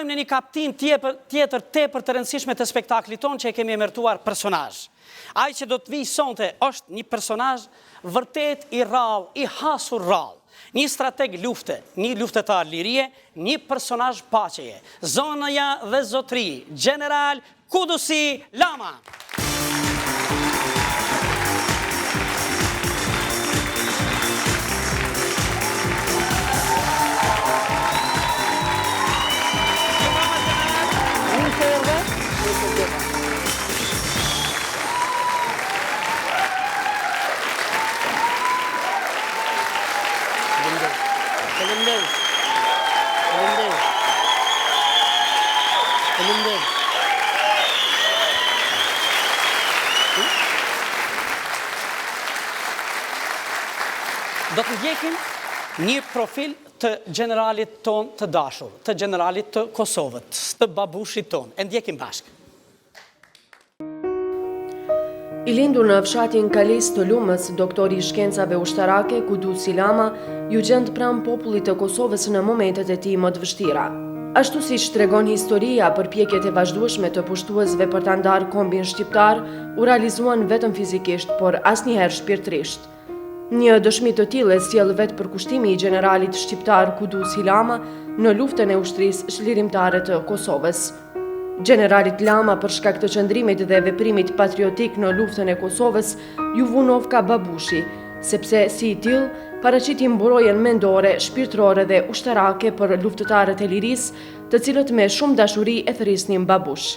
Kalojmë në një kaptinë tjetër tepër të rëndësishme të spektaklit tonë që e kemi emërtuar personazh. Ai që do të vijë sonte është një personazh vërtet i rrallë, i hasur rrallë. Një strateg lufte, një luftëtar lirie, një personazh paqeje. Zonja dhe zotëri, gjeneral Kudusi Lama! Faleminderit. Faleminderit. Faleminderit. Do të ndjekim një profil të gjeneralit tonë të dashur, të gjeneralit të Kosovës, të babushit tonë. E ndjekim bashkë. I lindur në fshatin Kalis të Lumës, doktori i shkencave ushtarake Kudusi Lama iu gjend pranë popullit të Kosovës në momentet e tij më të vështira. Ashtu siç tregon historia, përpjekjet e vazhdueshme të pushtuesve për ta ndarë kombin shqiptar u realizuan vetëm fizikisht, por asnjëherë shpirtërisht. Një dëshmi të tillë e sjell vetë përkushtimi i gjeneralit shqiptar Kudusi Lama në luftën e Ushtrisë Çlirimtare të Kosovës. Gjeneralit Lama për shkak të qëndrimit dhe veprimit patriotik në luftën e Kosovës iu vu nofka Babushi, sepse si i tillë paraqiti mburojën mendore, shpirtërore dhe ushtarake për luftëtarët e lirisë, të cilët me shumë dashuri e thërrisnin Babush.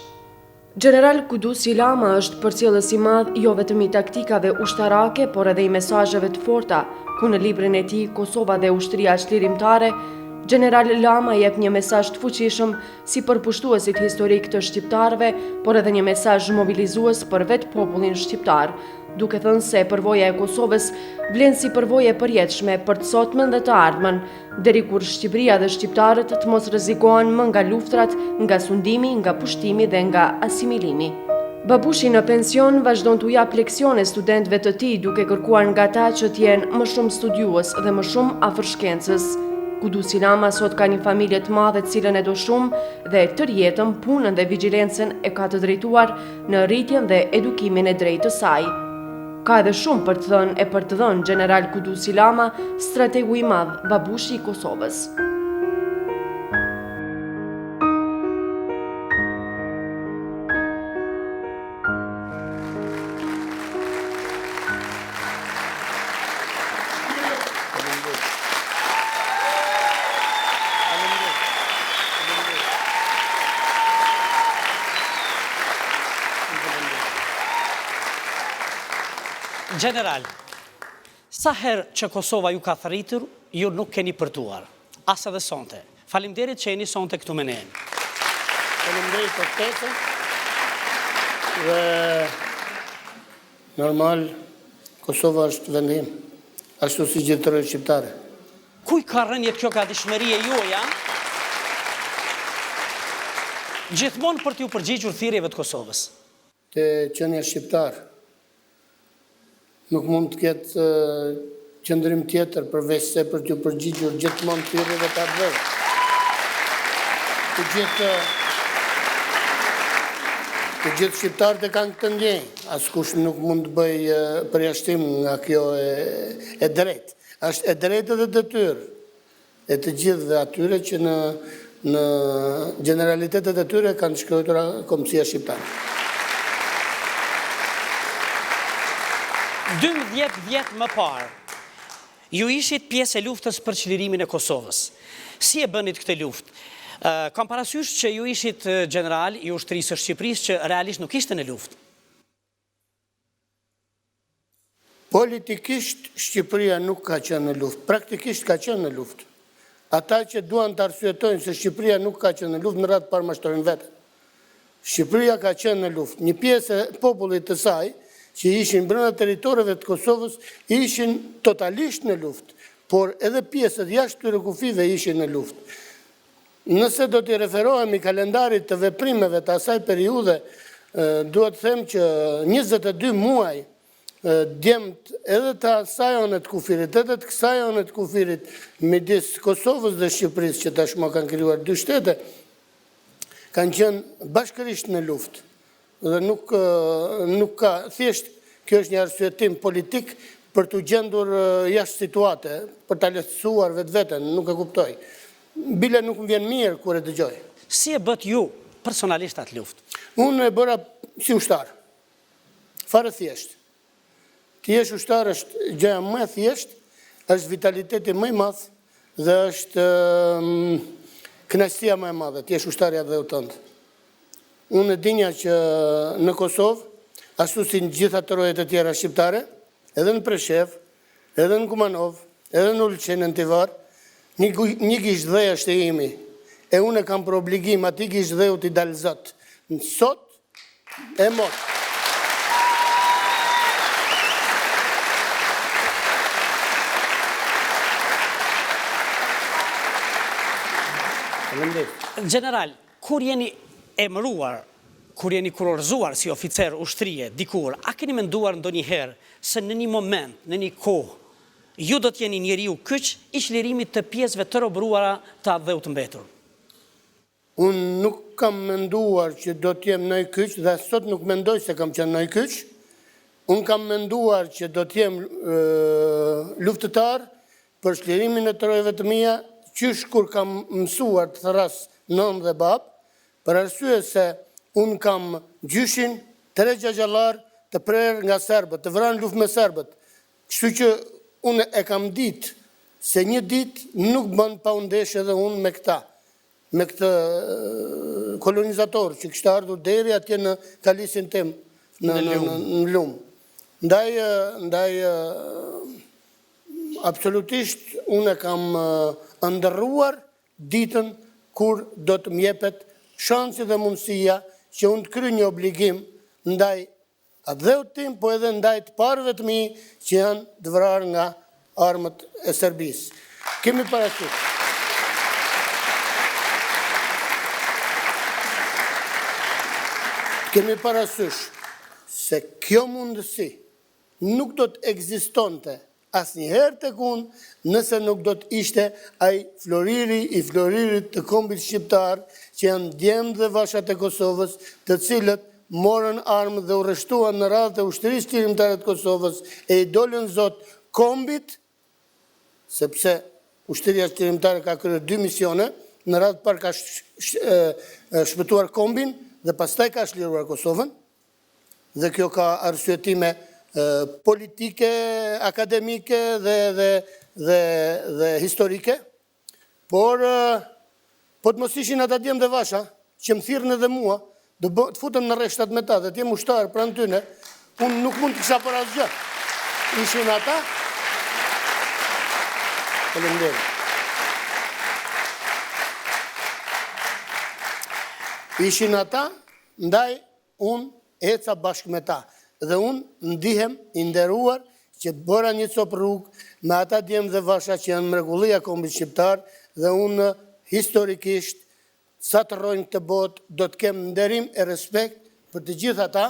Gjeneral Kudusi Lama është përcjellës i madh jo vetëm i taktikave ushtarake, por edhe i mesazheve të forta, ku në librin e tij Kosova dhe Ushtria Çlirimtare, Gjeneral Lama jep një mesazh të fuqishëm si për pushtuesit historikë të shqiptarëve, por edhe një mesazh mobilizues për vetë popullin shqiptar, duke thënë se përvoja e Kosovës vlen si përvojë e përjetshme për të sotmen dhe të ardhmen, Deri kur Shqipëria dhe shqiptarët të mos rrezikohen më nga luftrat, nga sundimi, nga pushtimi dhe nga asimilimi. Babushi në pension vazhdon t'u japë leksione studentëve të tij duke kërkuar nga ta që të jenë më shumë studiues dhe më shumë afër shkencës. Kudusi Lama sot ka një familje të madhe të cilën e do shumë dhe tërë jetën, punën dhe vigjilencën e ka të drejtuar në rritjen dhe edukimin e drejtë të saj. Ka edhe shumë për të thënë e për të dhënë Gjeneral Kudusi Lama, strategu i madh, babushi i Kosovës. Gjeneral, sa herë që Kosova ju ka thërritur, ju nuk keni përtuar. As edhe sonte. Faleminderit që jeni sonte këtu me ne. Faleminderit për ftesën. Dhe normal Kosova është vendi im, ashtu si gjithë trojet shqiptare. Ku i ka rrënjët kjo gatishmëri e juaja gjithmonë për t'iu përgjigjur thirrjeve të Kosovës? Te qenia shqiptar. Nuk mund të ketë qëndrim tjetër përveçse për t'iu përgjigjur gjithmonë thirrjeve të atdheut. Të gjithë të gjithë shqiptarët e kanë këtë ndjenjë. Askush nuk mund të bëjë përjashtim nga kjo e, e drejtë. Është e drejtë dhe detyrë e të gjithëve atyre që në në gjeneralitetet e tyre kanë shkruajtura kombësia shqiptare. 12 vjet më parë, ju ishit pjesë e luftës për çlirimin e Kosovës. Si e bënit këtë luftë? Kam parasysh që ju ishit gjeneral i ushtrisë së Shqipërisë që realisht nuk ishte në luftë. Politikisht Shqipëria nuk ka qenë në luftë, praktikisht ka qenë në luftë. Ata që duan të arsyetojnë se Shqipëria nuk ka qenë në luftë, në radhë të parë mashtrojnë veten. Shqipëria ka qenë në luftë. Një pjesë e popullit të saj, që ishin brenda territoreve të Kosovës, ishin totalisht në luftë, por edhe pjesët jashtë këtyre kufijve ishin në luftë. Nëse do t'i referohemi kalendarit të veprimeve të asaj periudhe, dua të them që 22 muaj djemt edhe të asaj ane të kufirit, edhe të kësaj ane të kufirit midis Kosovës dhe Shqipërisë që tashmë kanë krijuar dy shtete. Kanë qenë bashkërisht në luftë dhe nuk nuk ka thjesht kjo është një arsyetim politik për t'u gjendur jashtë situate, për ta lehtësuar vetveten, nuk e kuptoj. Bile nuk më vjen mirë kur e dëgjoj. Si e bëtë ju personalisht atë luftë? Unë e bëra si ushtar. Fare thjesht. Të jesh ushtar është gjëja më e thjeshtë, është vitaliteti më i madh dhe është kënaqësia më e madhe, të jesh ushtar i atdheut tënd. Unë e dinja që në Kosovë, ashtu si në gjitha trojet e tjera shqiptare, edhe në Preshevë, edhe në Kumanovë, edhe në Ulqin e në Tivar, një, një gisht dhe është i imi, e unë e kam për obligim atij gisht dheu t'i dal zot. Në sot, E mot. Gjeneral, kur jeni emëruar, kur jeni kurorëzuar si oficer ushtrie dikur, a keni menduar ndonjëherë se në një moment, në një kohë, ju do të jeni njeriu kyç i çlirimit të pjesëve të robëruara të atdheut të mbetur? Unë nuk kam menduar që do të jem ndonjë kyç dhe as sot nuk mendoj se kam qenë ndonjë kyç. Unë kam menduar që do të jem luftëtar për çlirimin e trojeve të mia, qysh kur kam mësuar të thërras nënë dhe babë, për arsye se unë kam gjyshin, tre xhaxhallarë të prerë nga serbët, të vrarë në luftë me serbët. Kështu që unë e kam ditë se një ditë nuk bën pa u ndeshë edhe unë me këta. me këtë kolonizator që kishte ardhur deri atje në kalisin tim në në në Lumë. Ndaj ndaj absolutisht unë e kam ëndërruar ditën kur do të më jepet shansi dhe mundësia që unë të kryj një obligim ndaj Atdheut tim, po edhe ndaj të parëve të mi që janë të vrarë nga armët e Serbisë. Kemi parasysh. Kemi parasysh se kjo mundësi nuk do të ekzistonte Asnjëherë tek unë nëse nuk do të ishte ai floriri i floririt të kombit shqiptar që janë djemtë dhe vashat e Kosovës të cilët morën armë dhe u rreshtuan në radhët e Ushtrisë Çlirimtare të Kosovës e i dolën zot kombit sepse Ushtria Çlirimtare ka kryer dy misione në radhë të parë ka shpëtuar kombin dhe pastaj ka çliruar Kosovën dhe kjo ka arsyetime politike, akademike dhe dhe dhe dhe historike. Por po të mos ishin ata djem dhe vasha që më thirrën edhe mua, të, bë, të futem në rreshtat me ta dhe të jem ushtar pranë tyne, unë nuk mund të kisha bërë asgjë. Ishin ata. Faleminderit. Ishin ata, ndaj Unë eca bashkë me ta dhe unë ndihem i nderuar që bëra një copë rrugë me ata djem dhe vasha që janë mrekullia e kombit shqiptar dhe unë historikisht sa të rroj në këtë botë do të kem nderim e respekt për të gjithë ata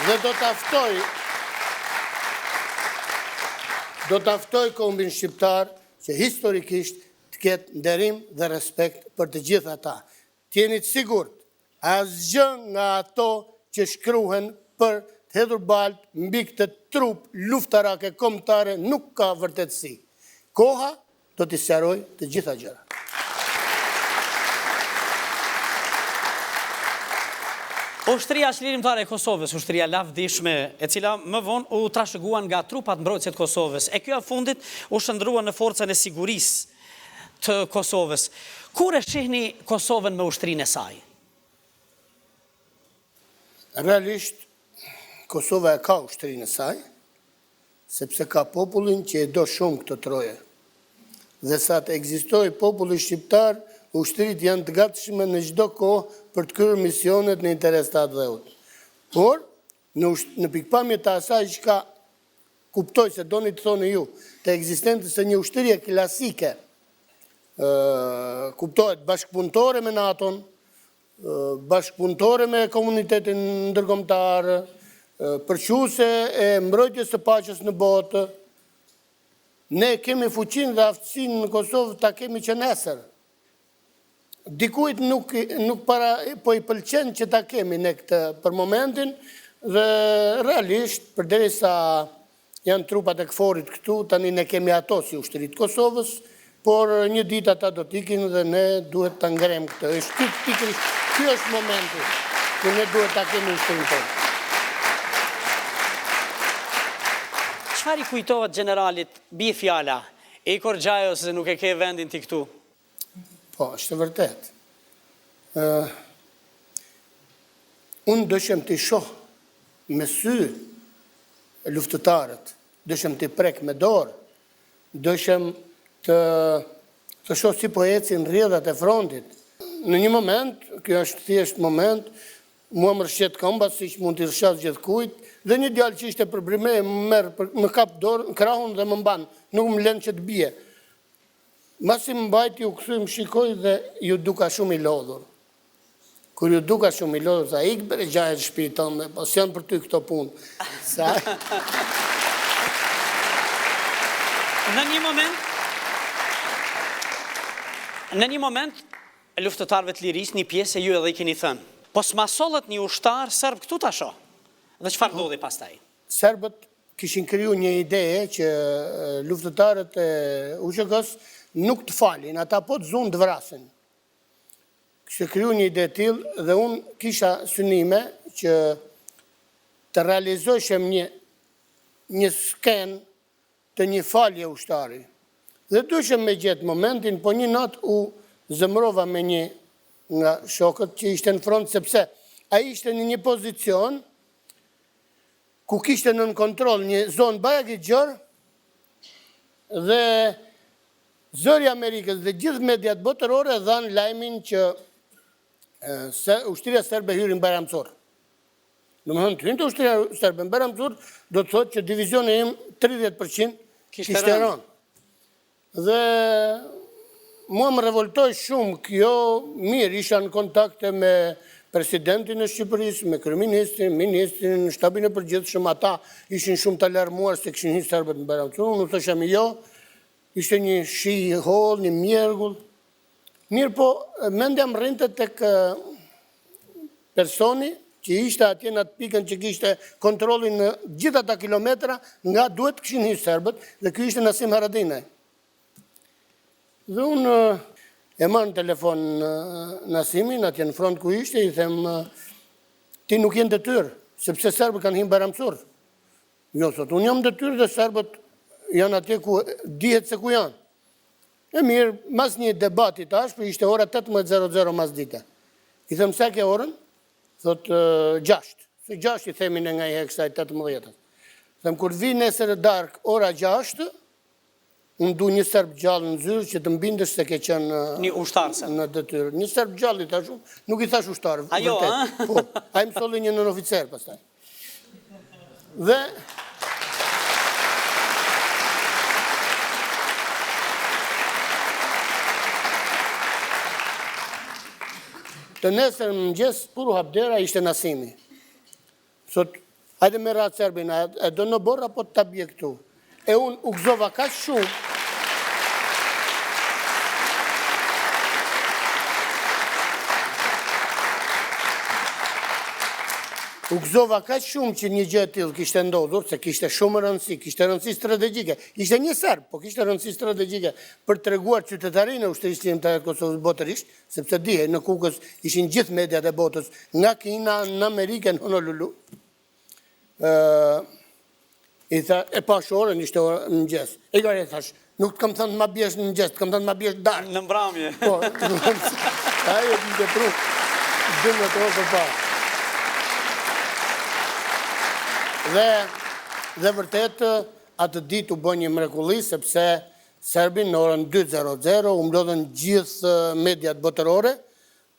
dhe do ta ftoj do ta ftoj kombin shqiptar që historikisht të ketë nderim dhe respekt për të gjithë ata. Të jeni të sigurt, asgjë nga ato që shkruhen për të hedhur baltë mbi këtë trupë luftarake kombëtare nuk ka vërtetësi. Koha do t'i sqarojë të gjitha gjërat. Ushtria Çlirimtare e Kosovës, ushtria e lavdishme, e cila më vonë u trashëgua nga trupat mbrojtëse të Kosovës, e kjo e fundit u shndërrua në Forcën e Sigurisë të Kosovës. Kur e shihni Kosovën me ushtrinë e saj? Realisht, Kosova e ka ushtrinë e saj, sepse ka popullin që e do shumë këto troje. Dhe sa të ekzistojë populli shqiptar, ushtritë janë të gatshme në çdo kohë për të kryer misionet në interes të atdheut. Por, në në pikëpamje të asaj çka kuptoj se doni të thoni ju, të ekzistencës së një ushtrie klasike, kuptohet bashkëpunëtore me NATO-n, bashkëpunëtore me komunitetin ndërkombëtar, përçuese e mbrojtjes së paqes në botë. Ne kemi fuqinë dhe aftësinë në Kosovë ta kemi që nesër. Dikujt nuk nuk para po i pëlqen që ta kemi ne këtë për momentin dhe realisht përderisa janë trupat e KFOR-it këtu, tani ne kemi ato si ushtri të Kosovës, por një ditë ata do të ikin dhe ne duhet ta ngremë këtë. Është ky pikërisht, ky është momenti ku ne duhet ta kemi ushtrinë tonë. Çfarë i kujtohet gjeneralit, bie fjala, ik or Xhajo se nuk e ke vendin ti këtu? Po, është e vërtetë. Ë Unë dojshem t'i shoh me sy luftëtarët, dojshem t'i prek me dorë, dojshem të të shoh si po ecin rrjedhat e frontit. Në një moment, kjo është thjesht moment, mua më rrëshqet këmba siç mund t'i rrëshqasë gjithkujt, dhe një djalë që ishte përbri meje më merr më kap dorën, krahun dhe më mban, nuk më lën që të bie. Masi më mbajti u kthy më shikoi dhe iu duka shumë i lodhur. Kur iu duka shumë i lodhur tha ik bre Xhajo në shpi tënde, po s'janë për ty këto punë. Sa Në një moment Në një moment luftëtarëve të lirisë një pjesë ju edhe i keni thënë, po s'ma sollët një ushtar serb këtu ta shoh. Dhe çfarë ndodhi pastaj? Serbët kishin kriju një ide që luftëtarët e UÇK-së nuk të falin, ata po të zunë të vrasin. Kishte kriju një ide të tillë dhe unë kisha synime që të realizojshem një një skenë të një falje ushtari. Dhe dojshem me gjetë momentin, po një natë u zemrova me një nga shokët që ishte në front, sepse ai ishte në një pozicion ku kishte nën kontroll një zonë bajagi gjerë dhe Zëri i Amerikës dhe gjithë mediat botërore dhanë lajmin që se ushtria serbe hyri në Bajram Curr. Domethënë, të hynte ushtria serbe në Bajram Curr, do të thotë që divizioni im 30% kishte rënë. Dhe mua më revoltoi shumë kjo, mirë, isha në kontakte me presidentin e Shqipërisë, me kryeministrin, ministrin, në shtabin e përgjithshëm, ata ishin shumë të alarmuar se kishin hyrë serbët në Bajram Curr, unë u thosha jo, ishte një shi i hollë, një mjergull. Mirëpo, mendja më rrinte tek personi që ishte atje në atë pikën që kishte kontrollin në gjithë ata kilometra nga duhet të kishin hyrë serbët dhe ky ishte Nasim Haradinaj. Dhe unë e marr në telefon Nasimin atje në front ku ishte, i them ti nuk je në detyrë, sepse serbët kanë hyrë në Bajram Curr. Jo, thotë, unë jam në detyrë dhe serbët janë atje ku dihet se ku janë. E mirë, mas një debati të ashpër, ishte ora 18.00 masdite. I them, sa ke orën? Thotë, 6. Se 6 i themi ne nganjëherë kësaj 18. Them, kur vi nesër në darkë, ora 6, unë du një serb gjallë në zyrë që të më bindësh se ke qenë një ushtar serb. në detyrë. Një serb gjallë i thashë, nuk i thashë ushtar, Ajo, vërtet. Po, ai më solli një nënoficer pastaj. Dhe Të nesërmen në mëngjes, kur u hap dera, ishte Nasimi. Thotë, hajde merre atë serbin, e do në oborr, apo ta bie këtu. E unë u gëzova kaq shumë, U gëzova kaq shumë që një gjë e tillë kishte ndodhur, se kishte shumë rëndësi, kishte rëndësi strategjike. Ishte një serb, po kishte rëndësi strategjike për të treguar qytetarinë e Ushtrisë Çlirimtare të Kosovës botërisht, sepse dihej në Kukës ishin gjithë mediat e botës, nga Kina në Amerikë në Honolulu. Ë I tha, e pash orën, ishte ora në mëngjes. E i thash, nuk të kam thënë të ma biesh në mëngjes, të kam thënë të ma biesh darkë. Në mbrëmje. Po, ai e kishte pru 12 orë përpara. Dhe, dhe vërtet, atë ditë u bë një mrekulli, sepse serbin në orën 2.00 u mblodhën gjithë mediat botërore,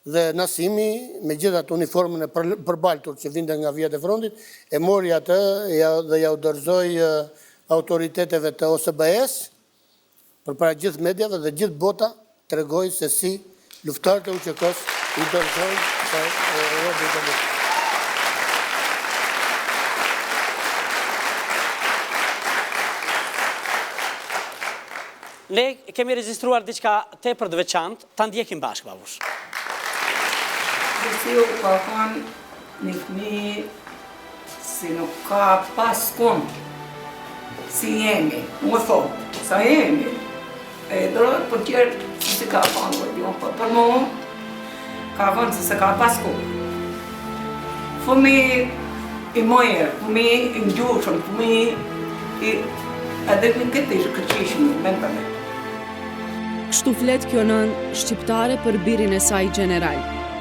Dhe Nasimi, me gjithë atë uniformën e përbaltur që vinte nga vijat e frontit, e mori atë dhe ja u dorëzoi autoriteteve të OSBE-së, përpara gjithë mediave dhe gjithë bota tregoi se si luftëtarët e UÇK-së i dorëzojnë robërit e luftës. Ne kemi regjistruar diçka tepër të veçantë, ta ndjekim bashkë babush. Kudusiu ka kon një fëmi si nuk ka pas kun, si jemi, më thotë, sa jemi, e do për tjerë si ka konë, për jo, po për mu, ka konë se s'e ka pas kun. Fëmi i mirë, fëmi i ngjushëm, fëmi i edhe në këtë i shkëlqyeshëm, me në Kështu flet kjo nënë shqiptare për birin e saj gjeneral.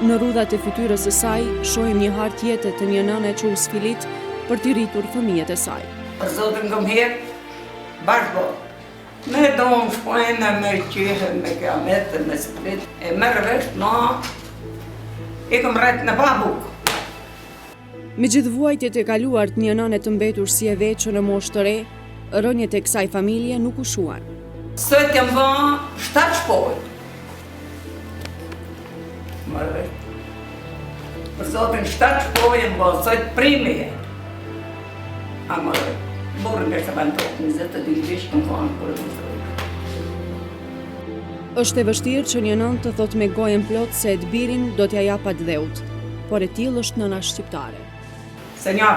Në rrudhat e fytyrës së saj, shohim një hartë jete të një nëne që u sfilit për t'i rritur fëmijët e saj. Për zotin kom hek, bash bo. Me domë shpojnë, me qehe, me kiamet, me split. E merr vesh, no, i kom rrejt në pa bukë. Me gjithë vuajtjet e kaluar të një nëne të mbetur si e ve që në moshë të re, rrënjët e kësaj familje nuk u shuan. Sot jam ba shtatë shpojë. Merr vesh. Për zotin shtatë shpojë jam ba, sot primi. A merr vesh. Burrin me shtë vend tokë, 22 vjeç më konë, kur e më Është e vështirë që një nënë të thotë me gojën plot se të birin do t'ia japë atdheut, por e tillë është nëna shqiptare. Se një.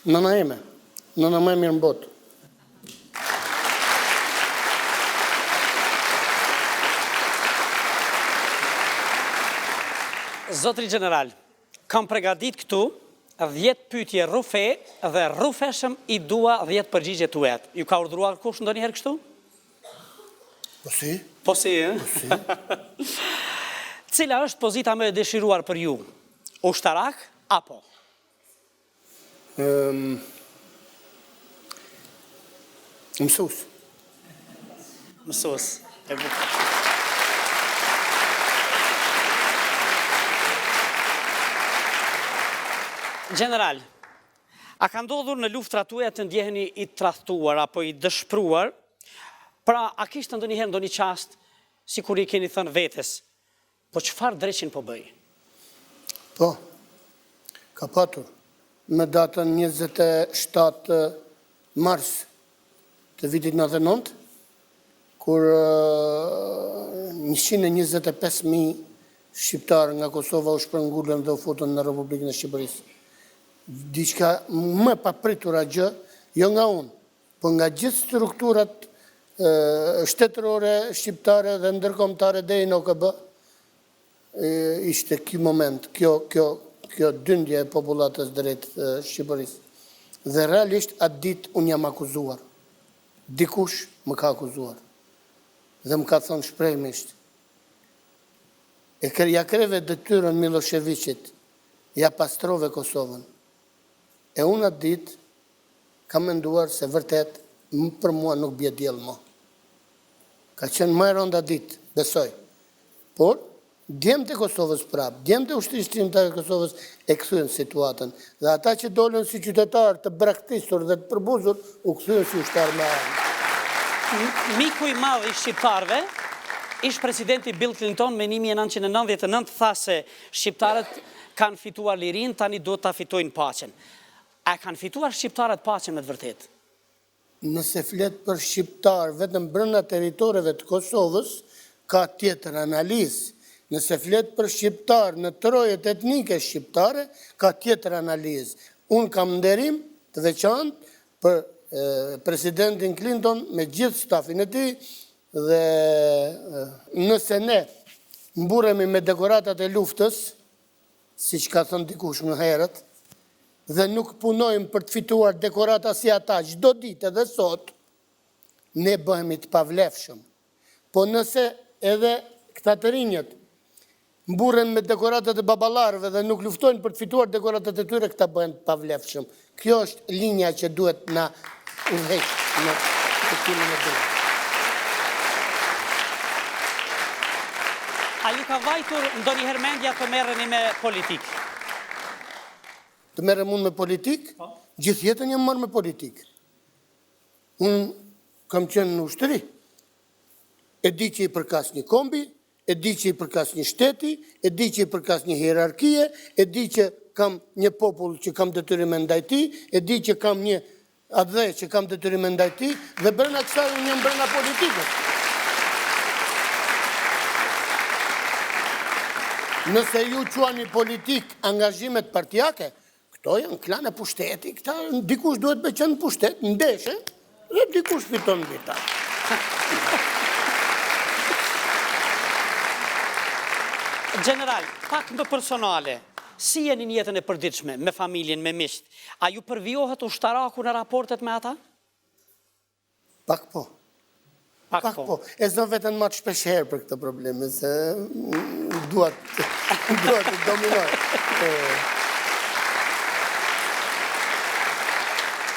Nëna ime, nëna më e mirë në botë. Zotri gjeneral, kam pregadit këtu 10 pyetje rrufe dhe rrufeshëm i dua 10 përgjigje tuajat. Ju ka urdhëruar kush ndonjëherë kështu? Po si? Po si, e? Po si? Cila është pozita më e dëshiruar për ju? Ushtarak apo? Um, mësues. Mësues. E bukur. Gjeneral, a ka ndodhur në luftrat tuaja të ndjeheni i tradhtuar apo i dëshpëruar? Pra, a kishte ndonjëherë ndonjë çast sikur i keni thënë vetes, Po çfarë dreqin po bëj? Po, ka patur. Në datën 27 mars të vitit 99, kur 125.000 shqiptarë nga Kosova u shpërngulën dhe u futën në Republikën e Shqipërisë. Diçka më e papritura gjë, jo nga unë, Po nga gjithë strukturat shtetërore shqiptare dhe ndërkombëtare deri në OKB, ishte ky moment, kjo kjo kjo dyndje e popullatës drejt Shqipërisë. Dhe realisht atë ditë unë jam akuzuar. Dikush më ka akuzuar. Dhe më ka thënë shprehimisht, e ia kreve detyrën Millosheviqit, ia pastrove Kosovën. E unë atë ditë Kam menduar se vërtet për mua nuk bie diell më. Ka qenë më e rënda ditë, besoj. Por, djemtë e Kosovës prapë, djemtë e Ushtrisë Çlirimtare të Kosovës e kthyen situatën. Dhe ata që dolën si qytetarë të braktisur dhe të përbuzur, u kthyen si ushtarë me armë. Miku i madh i shqiptarëve, ish-presidenti Bill Clinton me 1999 tha se shqiptarët kanë fituar lirinë, tani duhet ta fitojnë paqen. A e kanë fituar shqiptarët paqen me të vërtetë? Nëse flet për shqiptarë vetëm brenda territoreve të Kosovës, ka tjetër analizë. Nëse flet për shqiptarë në trojet etnike shqiptare, ka tjetër analizë. Unë kam nderim të veçantë për presidentin Clinton me gjithë stafin e tij dhe nëse ne mburremi me dekoratat e luftës, siç ka thënë dikush më herët, dhe nuk punojmë për të fituar dekorata si ata çdo ditë edhe sot, ne bëhemi të pavlefshëm. Po nëse edhe këta të rinjët mburren me dekoratat e baballarëve dhe nuk luftojnë për të fituar dekoratat e tyre, këta bëhen të pavlefshëm. Kjo është linja që duhet na udhëheqë në kuptimin e duhur. A ju ka vajtur ndonjëherë mendja të merreni me politikë? Të merrem unë me politikë? Po. Gjithë jetën jam marrë me politikë. Unë kam qenë në ushtri. E di që i përkas një kombi, e di që i përkas një shteti, e di që i përkas një hierarkie, e di që kam një popull që kam detyrime ndaj tij, e di që kam një atdhe që kam detyrime ndaj tij dhe brenda kësaj unë jam brenda politikës. Nëse ju quani politikë angazhimet partiake, këto janë klane pushteti, këta dikush duhet me qenë në pushtet, ndeshe, dhe dikush fiton mbi ta. Gjeneral, pak më personale, si jeni në jetën e përditshme, me familjen, me miqtë? A ju përvijohet ushtaraku në raportet me ata? Pak po. Pak, Pak po. po. E zë veten më shpesh herë për këtë probleme, se dua të, dua të dominoj.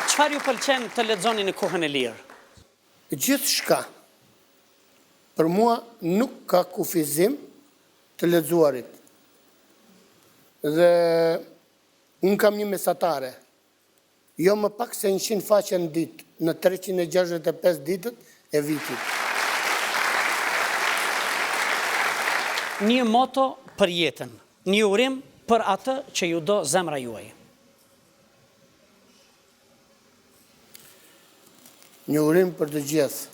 Çfarë ju pëlqen të lexoni në kohën e lirë? Gjithçka. Për mua nuk ka kufizim të lexuarit. Dhe Unë kam një mesatare, jo më pak se 100 faqe në ditë, në 365 ditët e vitit. Një moto për jetën, një urim për atë që ju do zemra juaj. Një urim për të gjithë.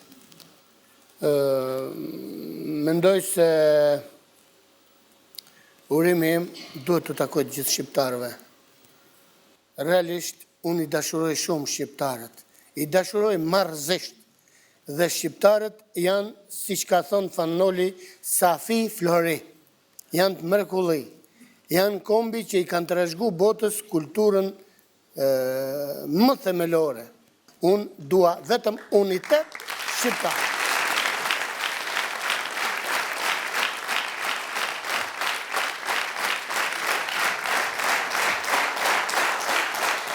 Mendoj se Urimi im duhet t'u takojë të gjithë shqiptarëve. Realisht, unë i dashuroj shumë shqiptarët. I dashuroj marrëzisht. Dhe shqiptarët janë, siç ka thënë Fan Noli, safi flori. Janë të mrekulli. Janë kombi që i kanë trashëgu botës kulturën më themelore. Unë dua vetëm unitet shqiptar.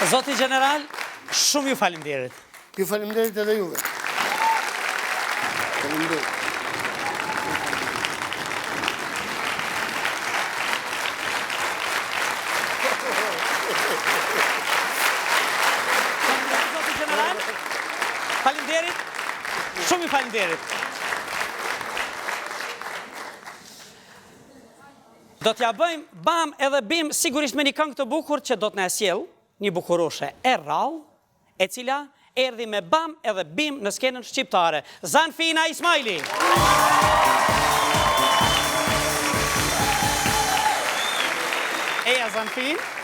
Zoti Gjeneral, shumë ju faleminderit. Ju faleminderit edhe juve. Faleminderit. Zoti Gjeneral, faleminderit. Shumë ju faleminderit. Do t'ja bëjmë bam edhe bim sigurisht me një këngë të bukur që do të na e sjellë një bukuroshe e rrallë e cila erdhi me bam edhe bim në skenën shqiptare, Zanfina Ismajli! Eja Zanfinë!